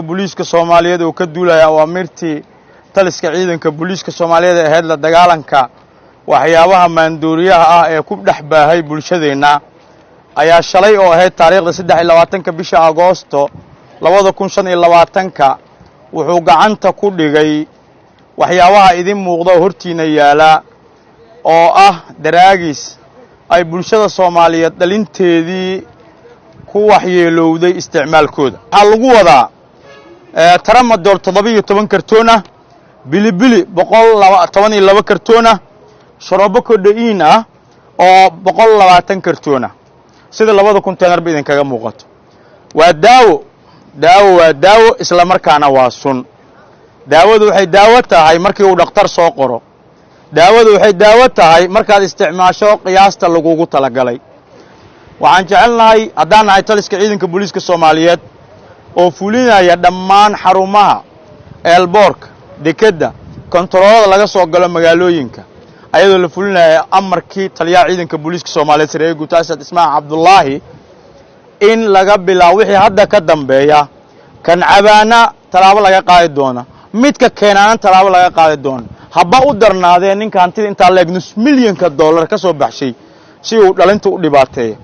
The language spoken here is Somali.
Booliiska Soomaaliyeed oo ka duulaya awaamirtii taliska ciidanka booliiska Soomaaliyeed ee ahayd la dagaalanka waxyaabaha maandooriyaha ah ee ku dhex baahay bulshadeenna, ayaa shalay oo ahayd taariikhda 23-ka bisha Agoosto 2025-ka wuxuu gacanta ku dhigay waxyaabaha idin muuqda oo hortiina yaala, oo ah daraagis ay bulshada Soomaaliyeed dhalinteedii ku waxyeelowday isticmaalkooda. Waxaa lagu wadaa tramadol 17 kartoon ah, bilibili 112 kartoon ah, sharoobo codeine ah oo 120 kartoon ah. Sida labada konteenarba idinkaga muuqato, waa daawo. Daawo waa daawo, isla markaana waa sun. Daawadu waxay daawo tahay markii uu dhakhtar soo qoro. Daawadu waxay daawo tahay markaad isticmaasho qiyaasta lagugu talagalay. Waxaan jecelnahay, haddaan nahay taliska ciidanka booliiska Soomaaliyeed oo fulinaya dhammaan xarumaha airportka, dekedda, kontaroolada laga soo galo magaalooyinka, ayadoo la fulinaya amarkii taliyaha ciidanka booliiska Soomaaliyeed, sareeye guud Asad Ismaan Cabdullaahi, in laga bilaabo wixii hadda ka dambeeya kan cabaana tallaabo laga qaadi doona, midka keenaana tallaabo laga qaadi doona. Haba u darnaadee ninka hantida intaa leeg nus milyanka dollar ka soo baxshay si uu dhalinta u dhibaateeyo.